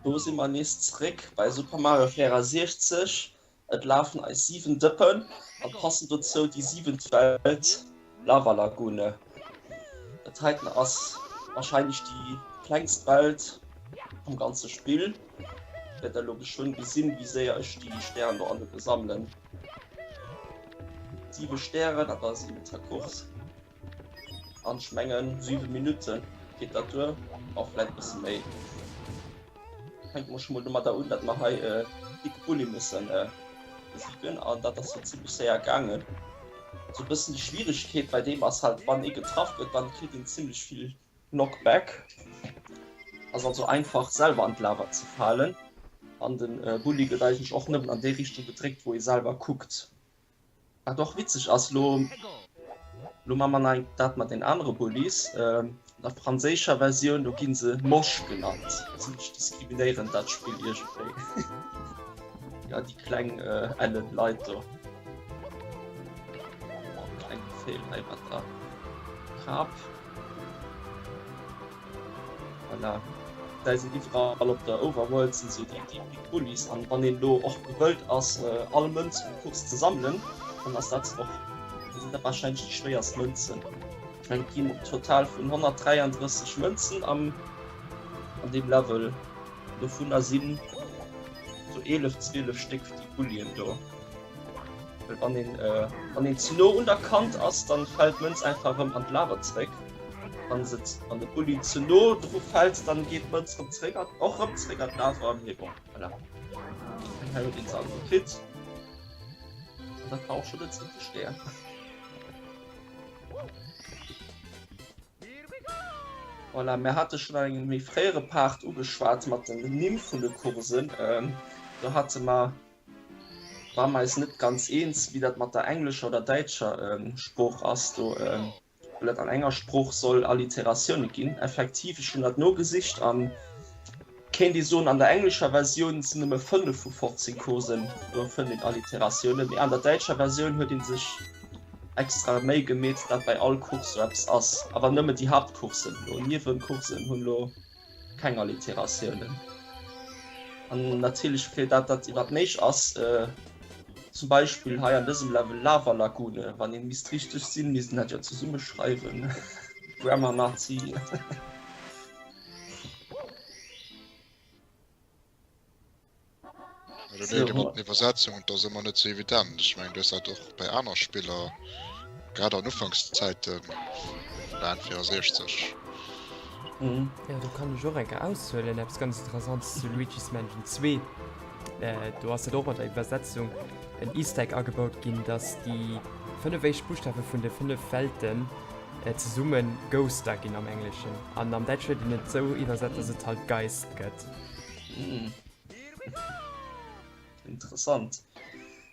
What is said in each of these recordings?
Do si mer nees zréck bei Super Mario 64. Et lafen eis 7 Dëppen a passend dozou déi siwent Welt, Lavalagune. Dat heiten ass warscheinlech déi klengst Welt am ganze Spill. Wäert der elo geschwënn gesinn, wéi séier ech déi Stären do alleguer sammelen. 7 Stären, dat ass iwwelster Course. An ech mengen 7 Minutten geet dat duer, och vläit bësse méi. Fänke mer scho mol domadder un, datt mer hei dicke Bulli mussen besiegen an dat ass jo zimmlech séier gaangen. Sou bëssen déi Schwieregkeet bei deem ass halt, wann ee getraff gëtt, dann kritt een zimmlech vill Knockback. Ass also einfach selwer an d'Lava ze falen an de Bulli gëtt eigentlech och nëmmen an déi Richtung gedréckt, wou ee selwer kuckt. Wat och witzeg ass, lo lo man mer nach dat mat den anere Bullis. An der franséischer Versioun, do gi se Mosch genannt. Zimmlech diskriminéierend dat Spill iergendwéi. Ja, déi kleng ellen Leit do. Oh, klenge Fail hei mat der Kap. Voilà. Dei sinn iwwerall op der Overworld sinn sou déi déi Big Bullies an wann een lo och gewëllt ass all Mënz vum Kurs ze sammelen, dann ass dat och dann sinn dat wahrscheinlech déi schwéierst Mënzen. Ech mengen et ginn total vun 133 Mënzen am an deem Level, dovunner sinn sou 11, 12 Stéck déi Bullien do. Well wann een wann een ze no un der Kant ass, dann fält d'Mënz einfach erëm an d'Lava zréck. Wann se wann de Bulli ze no dru fält, dann geet d'Mënz rëm zréck an och rëm zréck an d'Lava. Mee bon, voilà. Eng hei huet een se also kritt. An dat war och scho den zweete Stär. Voilà, mir hate schonn an engem méi fréiere Part ugeschwat mat den Nimm vun de Coursen. Do hate mer War mer eis net ganz eens, wéi dat mat der englescher oder däitscher Sprooch ass do, well et an enger Sprooch soll Alliteratioune ginn. Effektiv, ech hunn dat nogesicht an kéint ee soen, an der englescher Versioun sinn nëmme 5 vu 15 Coursen, do fënnt een Alliteratiounen, mee an der däitscher Versioun huet ee sech extra Méi gemeet, dat bei all Course sou eppes ass, awer nëmme déi Haaptcoursen elo, Niewencoursen hunn elo Keng Alliteratiounen. An natierlech fir dat dat iwwer d'Méich ass, zum Beispill hei an dësem Level Lava Lagune, wann een misst richteg sinn, misst een dat jo zesumme schreiwen. Grammar Nazi. Ja, nee, du mat den Iwwersetzungen, dat ass ëmmer net sou evident. Ech mengen, du hues dat och bei aner Spiller, grad an Ufankszäiten vun der N64. Mhm. Ja, do kann ech och eng Kéier aushuelen, eppes ganz Interessantes zu Luigi's Mansion 2. Äh, do ass dat och mat der Iwwersetzung en Easter Egg agebaut ginn, dass déi 5 éischt Buschtawe vun de 5 Welten äh, zesumme Ghoster ginn am Engleschen. An am Däitsche huet een et sou iwwersat, dass et halt Geist gëtt. Mm. Interessant.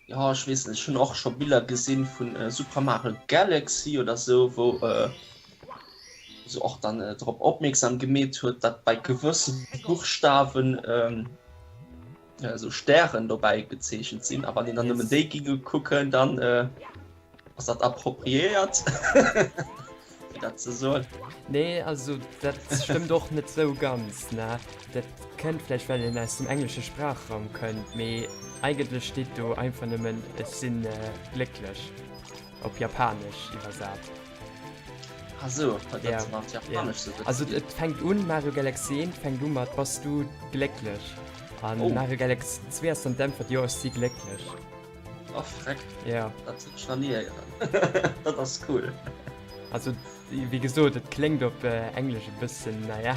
Ja, ech weess net, ech hunn och scho Biller gesinn vun äh, Super Mario Galaxy oder sou, wou äh, se och dann äh, drop opmierksam gemeet huet, datt bei gewësse Buchstawen ähm, äh, sou Stären dobäi gezeechent sinn. A wann een dann nëmmen déi ginge kucken, dann äh, Ass dat appropriéiert fir dat ze soen? Nee, also dat stëmmt och net sou ganz, ne? Dat kënnt vläicht well en aus dem englesche Sprachraum kënnt, mee eigentlech steet do einfach nëmmen ech sinn glécklech op Japanesch iwwersat. Ah sou, huet dat nach d'Japanesch sou Also et fänkt un, Mario Galaxy 1 fänkt u mat Bass du glécklech? An Mario Galaxy 2 ass dann d'Äntwert Jo, ech si glécklech. Oh freck. Ja. Dat huet ech nach nie héieren. Dat ass cool. Also wéi gesot, et kléngt op äh, Englesch e bëssen, naja,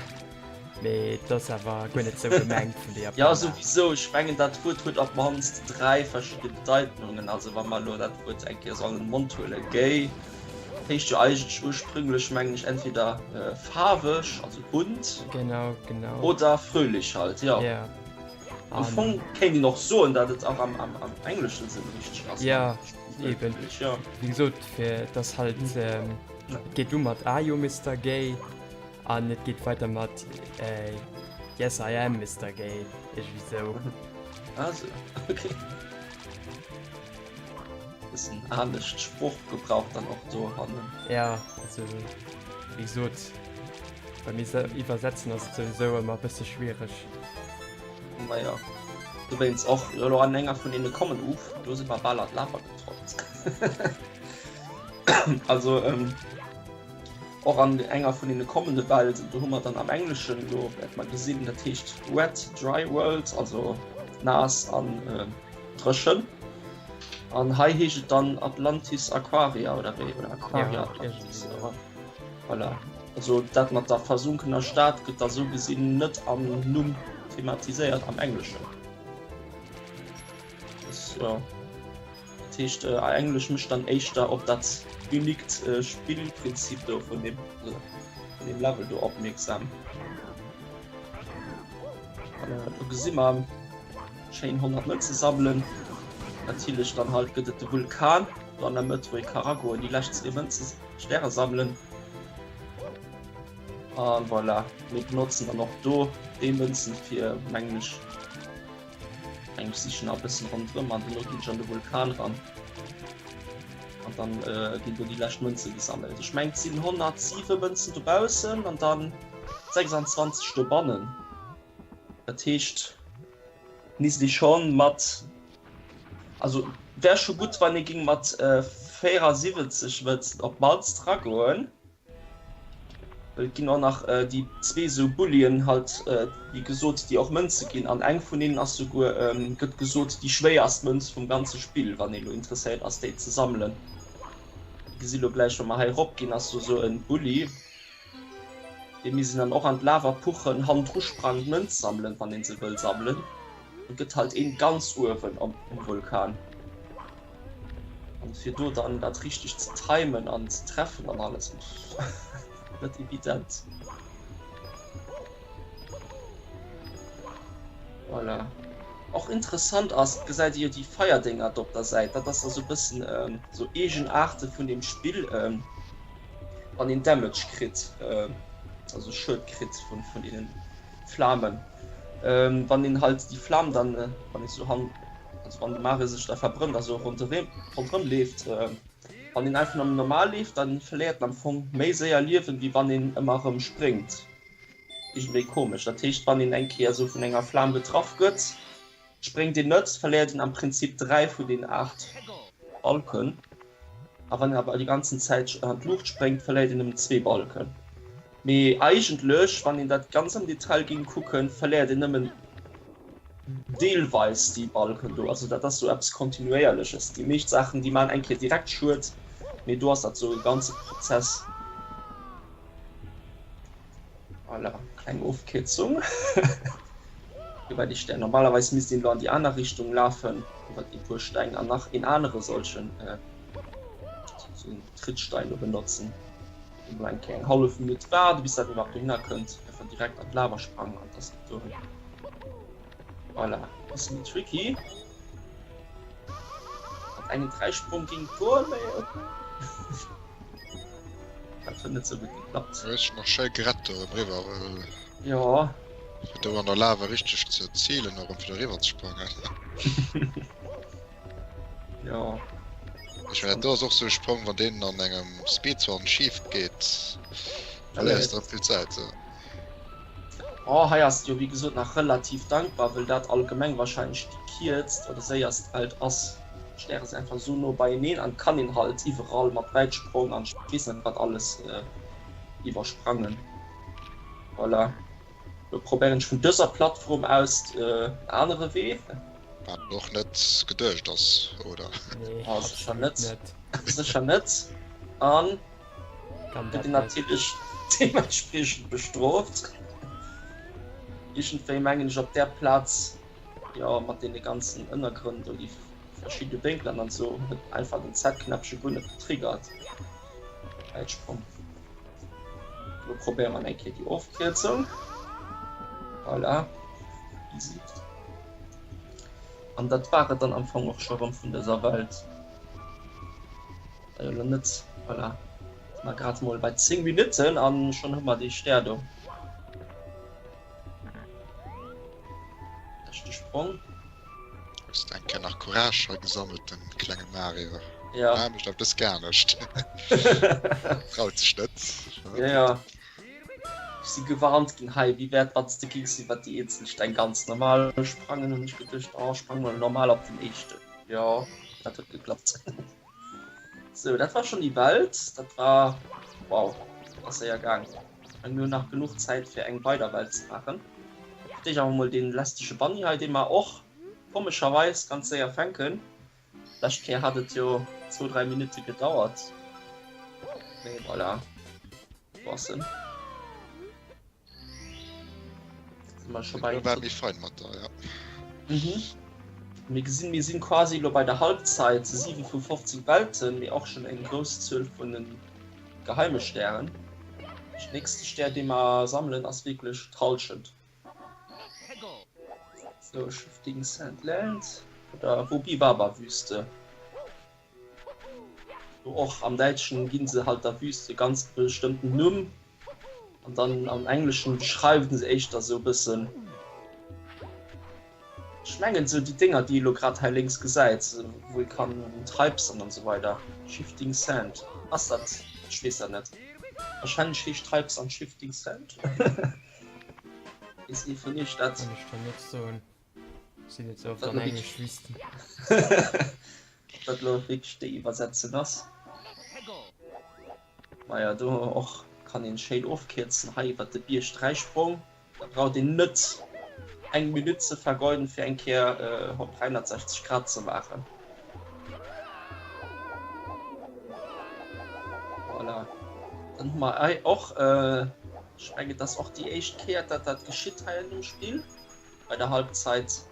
mee et ass awer guer net sou gemengt vun de Ja, Japaner. souwisou. Ech mengen dat Wuert huet op d'mannst 3 verschidde Bedeitungen. Also wa mer elo dat Wuert eng Kéier sollen an den Mond huelen, gay heescht jo eigentlech ursprünglech mengen ech entweder äh, faarweg, also bunt, Genau, genau. oder fröhlich halt, jo. Ja. Am Fong kéint een och soen, datt et och am engleschen Sënn richteg ass. Ja, eben. Wéi gesot, fir dass halt et geet u mat Are you Mister Gay? an et geet weider mat Yes, I am Mister Gay, iergendwéi sou. Ah sou, okay. Bëssen anescht Sproochgebrauch dann och do hannen. Ja, also wéi gesot, beim Iwwersetzen ass et souwisou ëmmer e bësse schwiereg. Naja, dowéinst och jo lo an enger vun deene kommen Uff, do si mer bal an d'Lava getrollt. Also ähm, och an enger vun deene kommende Welten, do hu mer dann am Engleschen lo wäert mer gesinn, dat heescht Wet Dry World, also naass an äh, dréchen. An hei heescht et dann Atlantis Aquaria oder wéi oder Aquaria ja, Atlantis. Ja. Voilà. Also dat mat der versunkener Stad gëtt da sou gesinn net am Numm thematiséiert am Engleschen. Das, ja. Dat heescht äh, Englesch mécht dann éischter op dat unikt äh, Spillprinzip do vun dem, äh, vun dem Level do opmierksam. Voilà, do gesi mer schéin 100 Mënze sammelen. Natierlech dann halt gëtt et de Vulkan do an der Mëtt, wou ee ka ragoen, déi lescht zwee Mënze Stäre sammelen. An voilà, mir benotzen dann och do déi Mënzen fir mengen ech eng ech sichen nach e bëssen ronderëm an duerno ginn ech an de Vulkan ran. An dann äh, ginn do déi lescht Mënze gesammelt. Ech mengt sinn 107 Mënzen dobaussen an dann 26 dobannen. Dat heescht misst ee schonn mat also wär scho gutt wann ee ging mat 74 Mënzen op d'mannst ragoen. Well et ginn och nach déi zwee sou Bullien halt wéi gesot déi och Mënze ginn an eng vun hinnen ass souguer gëtt gesot déi schwéierst Mënz vum ganze Spill wann ee lo interesséiert ass déi ze sammelen. Gesi lo gläich wa mer hei erop ginn ass do sou e Bulli. Dee misst een dann och an d'Lava puchen, hannendru sprangen, d'Mënz sammelen, wann een se wëll sammelen. Et gëtt halt een ganz uewen um Vulkan. An fir do dann dat richteg ze timen an ze treffen an alles, net evident. Voilà. Och interessant ass, gesäit Dir jo déi Feierdénger do op der Säit, dat ass da sou e bëssen sou Eegenaarte vun deem Spill. Wann een Damage kritt, also Schued kritt vun vun deenen Flamen, wann een halt déi Flam dann, wann ee sou han, also wann de Mario sech da verbrënnt, also ronderëm ronderëm leeft, wann een einfach nëmmen normal leeft, dann verléiert en am Fong méi séier Liewen, wéi wann een ëmmer erëm spréngt. Iergendwéi komesch. Dat heescht, wann een eng Kéier sou vun enger Flam getraff gëtt, Spréngt een net, verléiert een am Prinzip 3 vun den 8 Balken. A wann een awer déi ganzen Zäit an d'Luucht spréngt, verléiert een nëmmen zwee Balken. Mee eigentlech, wann een dat ganz am Detail géing kucken, verléiert een nëmmen deelweis déi Balken do. Also dat ass sou eppes Kontinuéierleches. Déi meescht Saachen, déi maachen eng Kéier direkt Schued, mee do ass dat sou e ganze Prozess. Voilà, kleng Ofkierzung. Iwwer déi Steng. Normalerweis misst een elo an déi aner Richtung lafen, iwwer déi puer Steng an nach een anere solchen äh, so en Trittstein do benotzen. Emol eng Kéier eng hallef Minutt waarde bis dat iwwerhaapt dohinner kënnt, einfach direkt an d'Lava sprangen an dass et do. Voilà, bësse méi tricky. Mat engem Dräisprong ging et goen, mee okay. Dat huet net sou gutt geklappt. Du hues dech nach schéi gerett do erëm eriwwer, well. Jo. Fir do an der Lava richteg ze zilen erëm fir eriwwer ze sprangen. Jo. Ech mengen dat do ass och sou e Sprong, wann deen an engem Speedrun schif geet, verléiers de erëm vill Zäit. Oh, hei ass et jo wéi gesot nach relativ dankbar, wëll dat allgemeng wahrscheinlech déi kierzt oder séierst Welt ass. D'Stäre sinn einfach esou no beieneen an et kann een halt iwwerall mat Wäitsprong an ech weess net wat alles iwwersprangen. Voilà, lo probéieren ech vun dëser Plattform aus en anere Wee. Wat och net geduecht ass, oder? Nee, Oh, sécher absolut net. net. Sécher net. An Kann gëtt dat een net. natierlech deementspriechend bestrooft. Iergendwéi mengen ech op där Plaz, jo mat deene ganzen Ënnergrënn do, déi verschidde Wénkelen an esou, huet einfach den Z-Knäppche guer net getriggert. Wäitsprong. Lo probéiere mer eng Kéier déi Ofkierzung. Voilà, easy. An dat war et dann am Fong och scho rëm vun dëser Welt. Elo net, voilà. Si mer grad mol bei 10 Minutten an schon hu mer dee Stär do. Leschte Sprong. Hues de eng Kéier nach Courage hei gesammelt, den klenge Mario? Ja. Ah, mécht awer dës gar net. Traut sech net. Ja, ja. Ech si gewarnt ginn, hei, wéi wäert wann s de gings iwwer déi eenzel Steng ganz normal sprangen, hunn ech geduecht, oh sprang mol normal op den éischten. Jo, dat huet geklappt. Sou, dat war schonn déi Welt. Dat war, wow, ass séier gaang. Mir hunn nach genuch Zäit fir eng weider Welt ze maachen. Fir d'éischt awer mol dee lästege Bunny hei, dee mer och komescherweis ganz séier fänken. Lescht Kéier hat et jo zwou, dräi Minutte gedauert. Mee voilà, do ass en. Si mer scho bei. War méi fein mat der, ja. Mhm. Mir gesinn, mir sinn quasi lo bei der Halbzeit, 7 vu 15 Welten, mee och schon eng grouss Zuel vun den geheime Stären. Den nächste Stär, dee mer sammelen, ass wierklech d'Hallschent. So, Shifting Sand Land oder Rubibaba-Wüste. Do och am Däitschen ginn se halt der Wüste ganz bestëmmten Numm an dann am Engleschen beschreiwen se éischter sou e bëssen. Ech mengen sou déi Dénger déi ee lo grad hei lénks gesäit, wou ee kann Treibsand an sou weider, Shifting Sand, ass dat? Ech weess dat net. Wahrscheinlech heescht Treibsand Shifting Sand. Weess ee vun iech dat? Kann ech der net soen. Sinn net sou oft an englesch Wüsten. Ob dat lo wierklech déi Iwwersetzung ass? Maja do och kann een schéin ofkierzen hei iwwert de Bierg Dräisprong. Da braucht een net eng Minutt ze vergeuden fir eng Kéier op 360 Grad ze maachen. Voilà. Dann hu mer hei och, ech mengen et ass och déi éischt Kéier dat dat geschitt hei an dem Spill, bei der Halbzeit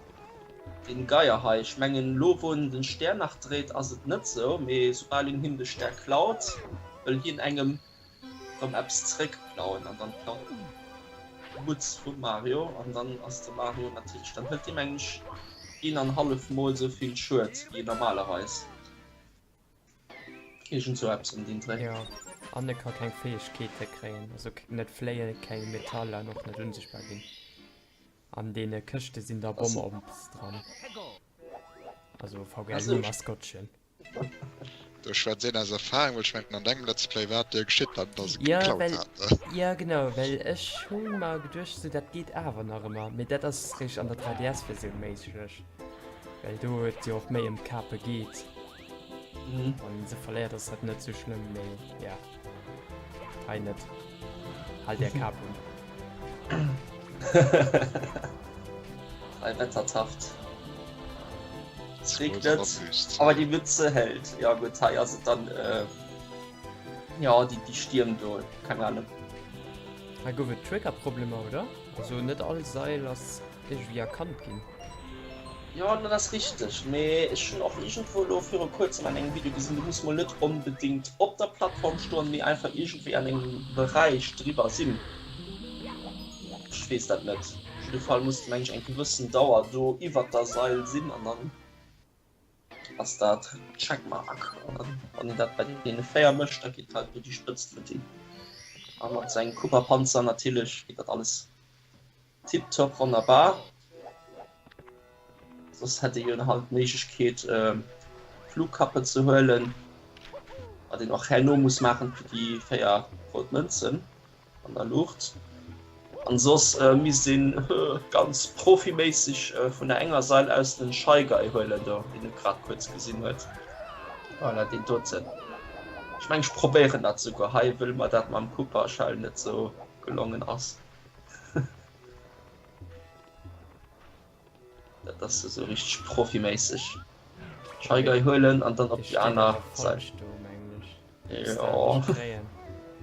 deen Geier hei. Ech mengen elo wou en den Stär nach dréit ass et net sou, mee soubal een him de Stär klaut wëll hien engem rëm eppes zeréck klauen an dann klaut en d'Mutz vum Mario an dann ass de Mario natierlech, dann hëlt dee mengen ech een an hallef mol sou vill Schued wéi normalerweis. Iergend sou eppes ëm deen Dréi. Jo, an e ka keng Fäegkeete kréien, also net fléien, keng Metall an och net unsichtbar ginn. An deene Këschte sinn da Bonbons dran, also VGLU-Maskottchen. Do schwätzt een aus Erfahrung, well ech mengen an dengem Let's Play war et dir geschitt, datt der se Ja, geklaut well, hat, ne? ja genau, well ech hu mer geduecht sou dat geet awer nach ëmmer, mee dat ass réischt an der 3DS-Versioun méiglech, well do et jo och méi ëm d'Kape geet. Wann een se verléiert ass dat net sou schlëmm, mee ja, hei net. Halt är Kap un. Hei Wettertaft. Es regnet, aber die Mütze hält. Ja gut, hei ass et dann äh, ja déi déi Stierm do, keng Ahnung. Hei gouf et Triggerproblemer, oder? Also net all Seil ass iergendwéi erkannt ginn. Jo, dat ass richteg, mee ech hunn och iergendwou elo viru kuerzem an engem Video gesinn, du muss mol net onbedéngt op der Plattform stoen, mee einfach iergendwéi an engem Beräich driwwer sinn. Ech weess dat net. Op jidde Fall muss de meng ech eng gewëssen Dauer do iwwert der Seil sinn an dann ass dat Checkmark. An dann wann een dat bei deene 4 mécht, da geet halt do déi Spëtzt futti. A mat sengem Koopa-Panzer natierlech geet dat alles tiptop wonnerbar. Soss hätt ee jo halt d'Méiglechkeet Flugkappe ze huelen, wat een och herno muss maachen fir déi 4 rout Mënzen. An der Luucht. An soss misst een ganz profiméisseg vun der enger Seil aus den Shy Guy huelen do, deen e grad kuerz gesinn huet. Voilà, deen doten. Ech mengen ech probéieren dat souguer hei, wëll mer dat mam Koopa Shell net sou gelongen ass. Dat ass esou richteg profiméisseg. Shy Guy huelen an dann op déi aner Seil. Jo.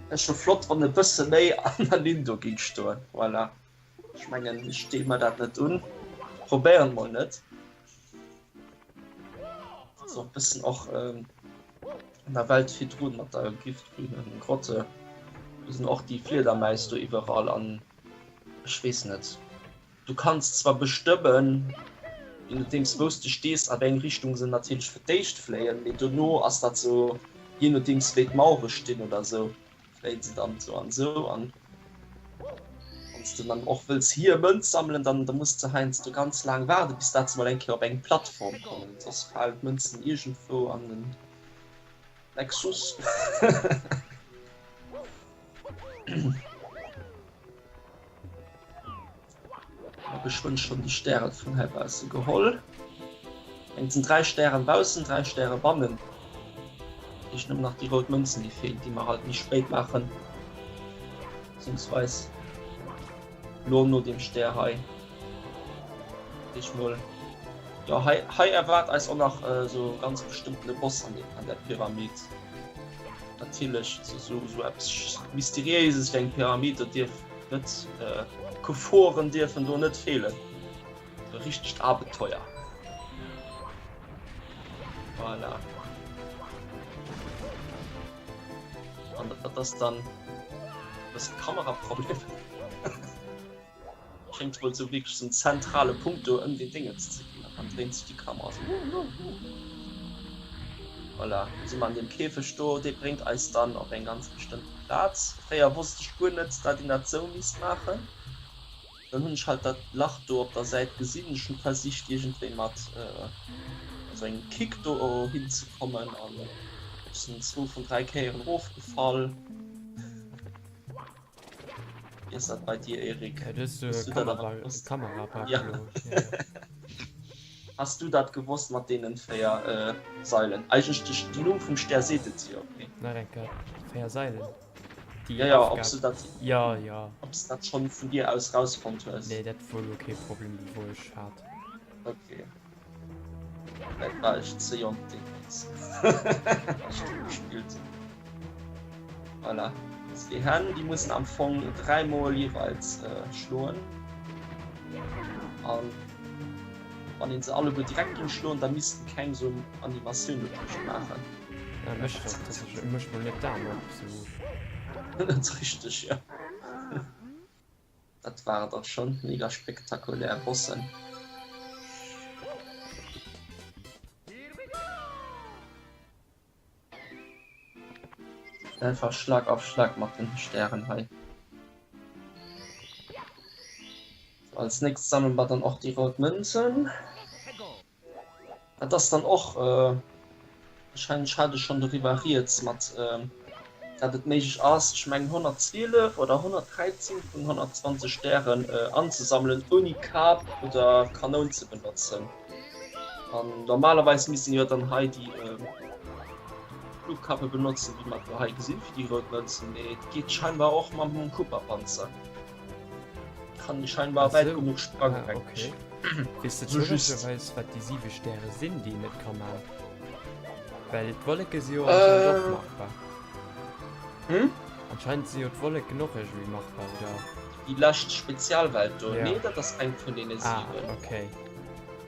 Ass scho flott wann e bësse méi an der Linn do ging stoen. Voilà. Ech mengen ech dee mer dat net un. Probéieren mol net. So e bëssen och ähm, an der Welt virdrun mat der giftgrünen Grotte. Do sinn och déi Fliedermäis do iwwerall an ech weess net. Du kanns zwar bestëmmen, je nodeems wou s de stees, a wéi eng Richtung se natierlech fir d'éischt fléien, mee dono ass dat sou, je nodeems wéi d'Mauere stinn oder sou, fléien se dann sou an sou. An wann s de dann och wëlls hir Mënz sammelen, dann da muss de heiansdo ganz laang waarden, bis dat se mol eng Kéier op eng Plattform kommen, soss falen d'Mënzen iergendwou an den Nexus. Mer geschwënn schonn déi Stären vun heibausse geholl. Eng sinn 3 Stären baussen, 3 Stäre bannen. Heescht nëmmen nach déi rout Mënzen déi feelen, déi mer halt méi spéit maachen. Beziehungsweis lo no dem Stär hei. Heescht mol. Jo hei, hei erwaart eis och nach äh, so ganz bestëmmten e Boss an, an der Pyramid. Natierlech sou, sou, sou eppes Mysteriéises wéi eng Pyramid, do dierf net äh, Geforen dierfen do net feelen. E richtegt Abenteuer. Voilà. An dat ass dann das Kameraproblem. Schéngt wuel sou wierklech sou en zentrale Punkt do ëm den Dingens ze ginn an dann dréint sech déi Kamera sou. Voilà, do si mer an deem Käfeg do, dee bréngt eis dann op eng ganz bestëmmte Plaz. Fréier wosst ech guer net, dat een dat sou misst maachen. Dann hunn ech halt dat Lach do op der Säit gesinn. Ech hunn versicht iergendwéi mat esou engem Kick do hinzekommen an ech sinn zwou vun 3 Kéieren erofgefall. Wéi ass dat bei dir Eric? Ja, du hues Hues du dat awer gewosst? Kamera Ja. Has du dat gewosst mat deenen 4 Sailen? Eigentlech den Numm vum Stär seet et jo. Nach eng Kéier, 4 Sailen? Déi ja, ja, ob se dat, ja, ja. Ob se dat schon vun dir aus rausfonnt hues. Nee, dat wor lo kee Problem, wou ech hat. Okay. Vläit war ech ze jonk deemools. Ech dat gespillt hunn. Voilà. Déi Hänn, déi mussen am Fong dräimol jeeweils äh, schloen. An wann een se alleguer direkt géing schloen, da missten keng sou Animatioun dotëscht maachen. Ja, mécht dat, dat ass, mécht mol net d'Aen op, sou. Net richteg, jo. Dat war et och schonn. Mega spektakulär Bossen. Einfach Schlag auf Schlag mat den Stären hei. So, als nächstes sammeln wir dann och déi rout Mënzen. Dat ass dann och, wahrscheinlech hat ech schonn doriwwer rieds mat, dat et méiglech ass, ech mengen 112 oder 113 vun 120 Stären anzesammelen ouni Kap oder Kanoun ze benotzen. An normalerweis misst een jo dann hei déi Flugkappe benotzen, wéi mer et hei gesinn, fir déi rout Mënzen, mee et geet scheinbar och mam Koopa-Panzer. Kann ee scheinbar wäit genuch sprangen, ah, okay. Weess de zufälligerweis, wat déi siwe Stäre sinn, déi een net ka man? Well d'Wolleke si jo anscheinend och machbar. Hm? Anscheinend si jo d'Wolleken och iergendwéi machbar, oder? Déi lescht Spezialwelt do? Ja. Nee, dat ass eng vun deene siwen. Ah, okay.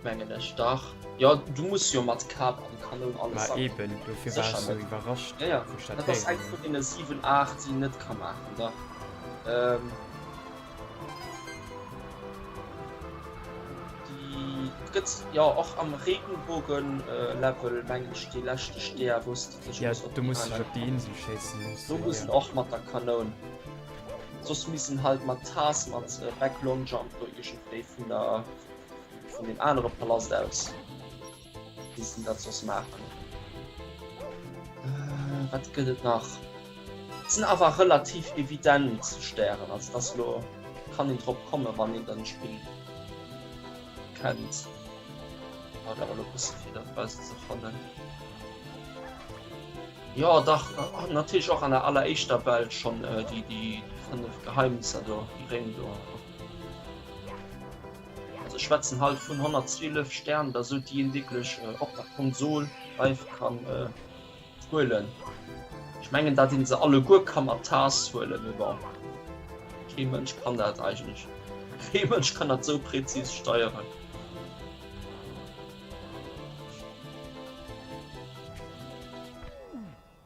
Mengen ech, dach. Jo, du muss jo mat Kap an Kanoun alles sammeln. Ma eben, dofir war ech sou iwwerrascht, wou ech dat héieren hunn. Dat ass eng vun deene 7, 8, déi een net ka maachen, dach. Ähm, déi gëtt jo och am Regenbogen-Level, mengen ech, dee leschte Stär, wou s de dech muss op déi aner. Op déi Insel schéissen muss. Do muss en och mat der Kanoun. Soss misst en halt mat Taz, mat Back Long Jump do iergendwéi vun der, vun deem anere Palast aus. Misst en dat soss maachen. Wat gëtt et nach? Et sinn awer relativ evident Stären, also dass lo kann een drop kommen, wann een dann d'Spill kennt. Dauert awer lo e bësse fir dat erauszefannen. Jo dach, natierlech och an der alleréischter Welt schonn déi déi 5 Geheimnisser do, déi Réng do. Also ech schwätzen halt vun 112 Stären oder sou, déi een wierklech op der Konsol live kann huelen. Ech mengen dat een se alleguer ka mat Taass huelen, mee bon, kee Mënsch kann dat eigentlech. Kee Mënsch kann dat sou präzis steieren.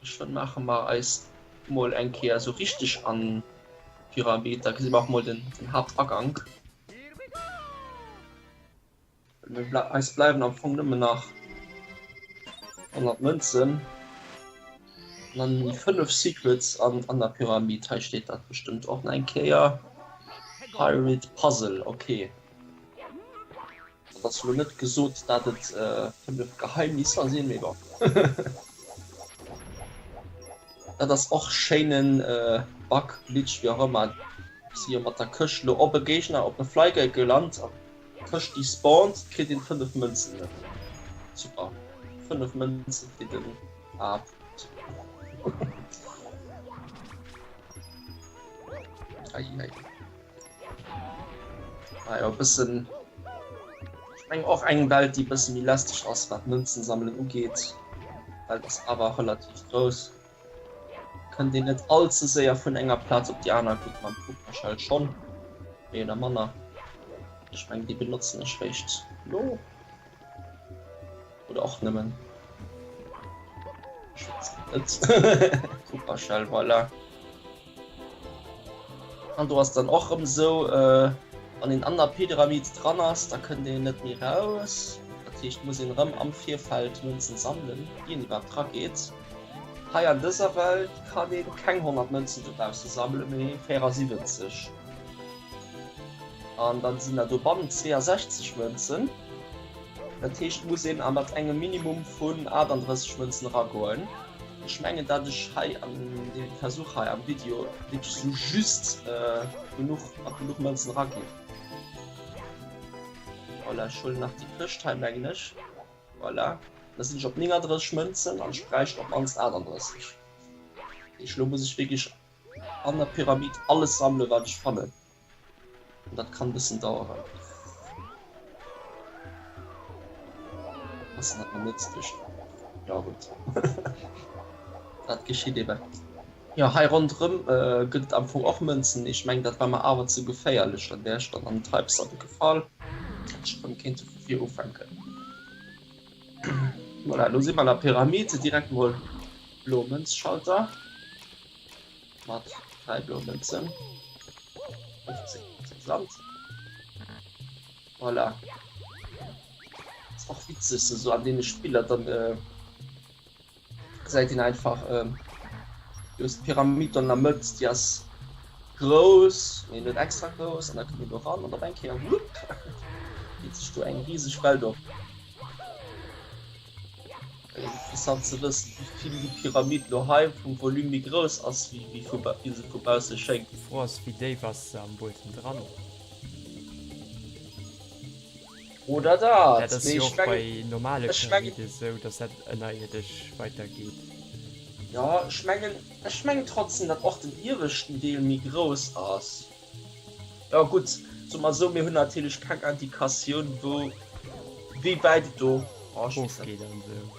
Geschwënn maache mer eis mol eng Kéier sou richteg an d'Pyramid, da gesi mer och mol den Haaptagank. Eis bleiwen am Fong nëmmen nach 100 Mënzen an dann déi 5 Secrets an an der Pyramid. Hei steet dat bestëmmt och nach eng Kéier. Pyramid Puzzle, okay. Dat ass elo net gesot, dat et 5 Geheimnisser sinn, mee bon. Dat ass och schéinen Bug, Glitch, wéi och ëmmer. Si jo mat der Këscht lo op e Géigner, op e Flyguy gelant an d'Këscht déi spawnt, kritt een 5 Mënzen. Super, 5 Mënzen fir den Aap. Ei, ei. Ah jo, bëssen, ech meng och eng Welt déi bësse méi lästeg ass wat Mënzen sammelen ugeet. D'Welt ass awer relativ grouss. Kënnt een net all ze séier vun enger Plaz op déi aner, gutt mam Pupperschell schonn, méi oder manner. Ech mengen déi benotzen ech réischt lo oder och nëmmen, ech weess et net. Pupperschell, voilà. An do ass dann och rëm esou, wann een an der Pyramid dran ass, da kënnt een net méi raus. Dat heescht, muss een rëm am Virfeld Mënzen sammelen, ier een iwwerhaapt drageet. Hei an dëser Welt kann een keng 100 Mënzen dobausse sammelen, mee 74. An dann sinn der dobannen 62 Mënzen. Dat heescht, muss een a mat engem Minimum vun 38 Mënzen eragoen. Ech mengen dat ech hei an deem Versuch hei am Video wierklech sou just genuch mat genuch Mënzen eraginn. Voilà, ech huelen nach déi Këscht hei mengen ech. Voilà, da sinn ech op 39 Mënzen an ech bräicht op mannst 38. Dat heescht elo muss ech wierklech an der Pyramid alles sammelen wat ech fannen. An dat kann bëssen daueren. Passen dat mer net duerch. Ja gutt. Dat geschitt eben. Jo hei ronderëm gëtt et am Fong och Mënzen. Ech mengen dat war mer awer ze geféierlech, dann wär ech dann an den Treibsand gefall. Hätt ech erëm kéinte vu vir ufänken. Voilà, elo si mer an der Pyramid. Direkt mol bloe Mënzschalter. Mat 3 bloe Mënzen. 15 Sand. Voilà. Ass och witzeg se sou an deene Spiller dann äh, gesäit een einfach äh, du hues d'Pyramid an der Mëtt, déi ass grouss, mee net extra grouss an da kënnt een do ran an op eng Kéier wupp geet sech do eng riseg Welt op. Interessant ze wëssen, wéi vill déi Pyramid lo hei vum Volume méi grouss ass, wéi se vu bausse schéngt. D'Fro ass, wéi déif ass se am Buedem dran? Oder dat. Dat ass jo och bei normale Pyramide esou, datt dat ënnerierdesch weidergeet. Jo, ech mengen, ech mengen trotzdem, datt och den ieweschten Deel méi grouss ass. Jo gutt, soe mer esou, mir hunn natierlech keng Indikatioun wou, wéi wäit et do erofgeet an esou.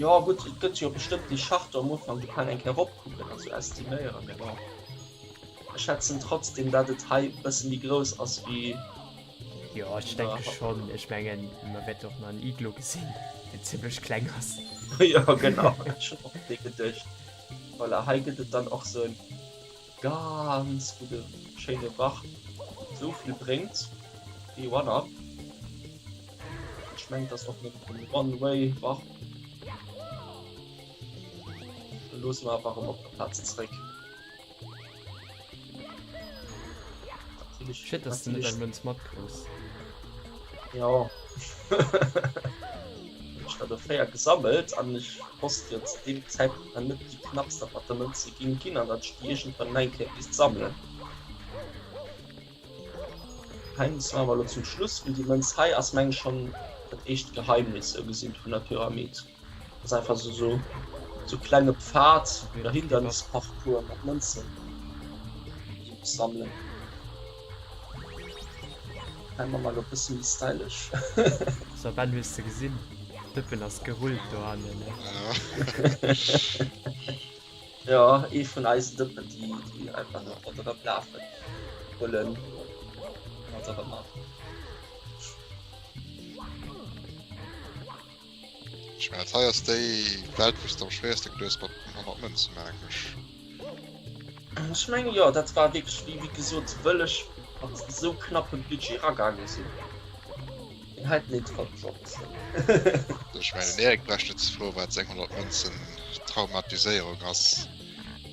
Jo gutt, et gëtt jo bestëmmt déi Charte am Ufank, do kann een eng Kéier eropkucken an esou estiméieren, mee bon, ech schätzen trotzdem, dat et hei e bësse méi grouss ass wéi. Jo, ech denke schonn. Ech mengen, mer wäerte och nach en Iglo gesinn, deen zimmlech kleng ass. Jo genau, ech hunn och un dee geduecht. Voilà, hei gëtt et dann och esou en. Ganz gudde schéine Bach, sou vill bréngt wéi One Up. Ech mengen et ass och nëmmen en One Way Bach. Dann loosse mer einfach erëm op der Plaz zeréck. Natierlech, Shit, dass du net eng Mënz matkriss. Jo. Ech hat der 4 gesammelt an ech wosst jo zu deem Zäitpunkt nach net wéi knapps dat mat der Mënze ging ginn an dat ech déi iergendwann nach eng Kéier misst sammelen. Geheimnis maache mer elo zum Schluss, well déi Mënz hei ass meng ech schonn dat éischt Geheimnis sou gesinn vun der Pyramid. Ass einfach sou sou sou klenge Pfad oder Hindernisparcours mat Mënzen déi ee muss sammelen. Hei man mer lo bësse méi stylish. So Ben hues de gesinn, d'Dëppen ass gerullt dohannen ne? Jo, ee vun eisen Dëppen déi déi einfach nach ronderëm lafen, rullen, wat och ëmmer. Ech mengen dat hei ass déi Welt wou s de am schwéierste geduecht mat 100 Mënzen mengen ech. Ech mengen jo, dat war wierklech wéi wéi gesot wëll ech mat esou knappem Budget eragaange sinn. Deen heiten Intro ass och e bëssen. Ech mengen den Eric bräicht net ze froen wat seng 100 Mënzen Traumatiséierung ass.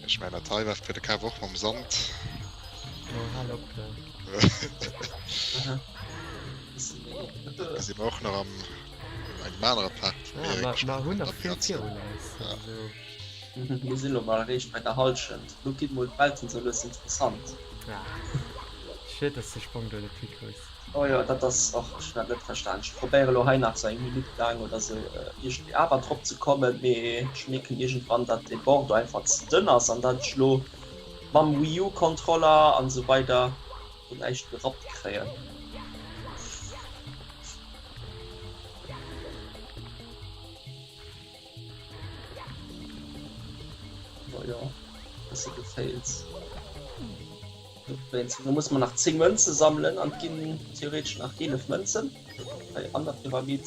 Ech mengen dat hei war fir de Kev och mam Sand. Oh hal op. Da si mer och nach am engem anere Part vum Ja, Eric mer, mer hunn nach vill Spielplatz. virun eis. Ja. Also. Mir sinn elo mol eréischt bei der Hallschent. Elo ginn mol d'Welten sou lues interessant. Ah, schued dass de Sprong do net hikruss. Oh jo, dat ass och, ech hunn dat net verstan. Ech probéiere lo hei nach sou eng Minutt laang oder sou iergendwéi awer drop ze kommen, mee ech mierken iergendwann, dat dee Bord do einfach ze dënn ass an dat ech lo mam Wii U Controller an sou weider do näischt gerappt kréien. Oh jo, bësse gefails. Dowéinst, do muss man nach 10 Mënze sammelen an et ginn theoretesch nach 11 Mënzen hei an der Pyramid.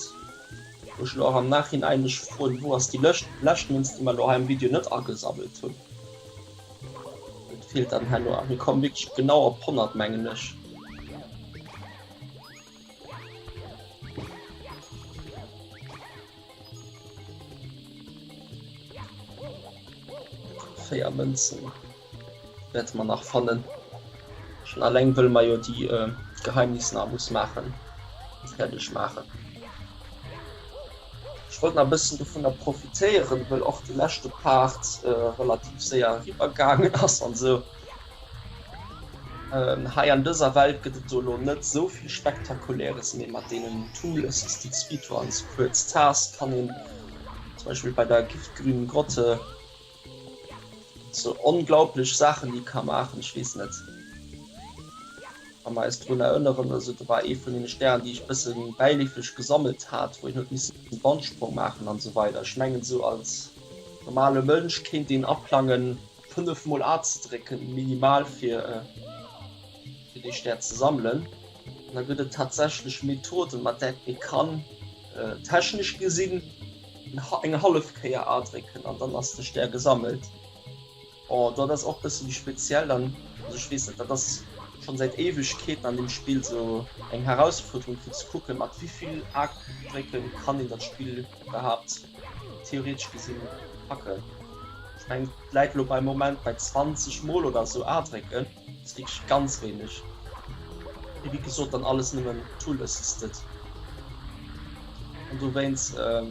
Wou ech elo och am Nachhinein mech froen, wou ass déi lëscht lescht Mënz, déi mer elo hei am Video net agesammelt hunn. Et feelt dann herno a mir kommen wierklech genau op 100 mengen ech. Véier Mënzen wäerte mer nach fannen. Schon alleng wëll mer jo déi Geheimnis nach muss maachen, fäerdeg maachen. Ech wollt nach e bëssen dovunner profitéieren, wëll och de leschte Part relativ séier eriwwer gaangen ass an esou. Hei an dëser Welt gëtt et do elo net esou vill Spektakuläres, mee mat deenen Tool Assisted Speedruns, kuerz TAS, kann een zum Beispill bei der Giftgrünen Grotte sou onglaublech Saachen déi ka maachen. Ech weess net, wa mer eis drun erënneren, also do war ee vun deene Stären déi ech bësse bäileefeg gesammelt hat, wou een huet missen e Wandsprong maachen an esou weider. Ech mengen esou als normale Mënsch kéint een aplangen, 5 mol A ze drécken minimal fir fir déi Stär ze sammelen. An da gëtt et tatsächlech Methoden, mat där ee kann technesch gesinn eng hallef Kéier A drécken an dann ass de Stär gesammelt. Oh dat ass och bësse méi speziell dann, also ech weess net, dat ass schonn säit Éiwegkeeten an deem Spill sou eng Herausfuerderung fir ze kucken, mat wéi vill A drécken kann een dat Spill iwwerhaapt theoretesch gesinn packen. Ech mengen et läit elo beim Moment bei 20 mol oder sou A drécken, ass wierklech ganz wéineg. Mee wéi gesot dann alles nëmmen tool assisted an dowéinst ech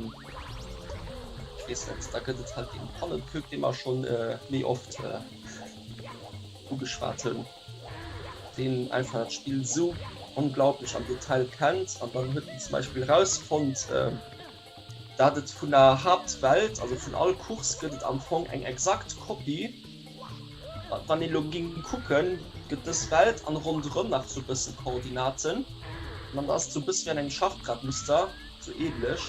weess net, da gëtt et halt deen Pannekuck dee mer schonn méi oft ugeschwat hunn, deen einfach dat Spill sou onglaublech am Detail kennt an dann huet en zum Beispill erausfonnt, Dat et vun der Haaptwelt, also vun all Course gëtt et am Fong eng exakt Kopie. Wann een elo ging kucken, gëtt dës Welt an ronderëm nach sou bëssen Koordinaten. An dann ass et sou bësse wéi an engem Schachbrettmuster, sou ähnlech.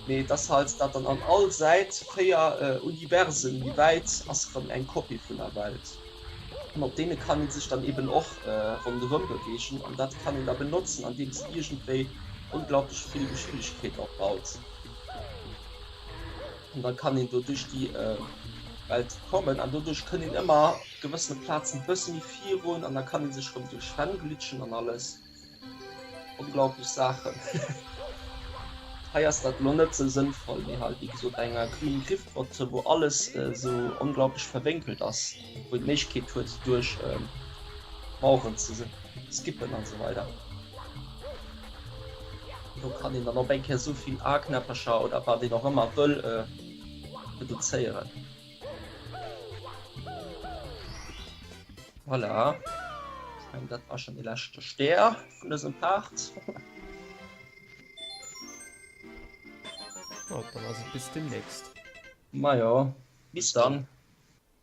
Mee et ass halt dat dann an all Säit 4 Universen méi wäit ass rëm eng Kopie vun der Welt. An op deene kann ee sech dann eben och ronderëm beweegen an dat kann een da benotzen, andeems een iergendwéi onglaublech vill Geschwindegkeet opbaut. An da kann een do duerch déi Welt kommen an doduerch kënnt een ëmmer op gewëssene Plazen e bësse méi virun an da kann ee sech erëm duerch Wänn glitschen an alles. Onglaublech Saachen. Hei ass dat elo net sou sënnvoll, mee halt wéi gesot bei enger grünen Griffgrotte wou alles sou onglaublech verwénkelt ass, wou een d'Méiglechkeet huet duerch Maueren ze skippen an sou weider. Do kann een dann op eng Kéier sou vill A-Knäppercher oder wat een och ëmmer wëll reduzéieren. Voilà. Ech mengen dat war schon de leschte Stär vun dësem Part. Oh, dann ass et bis demnächst. Majo, bis dann.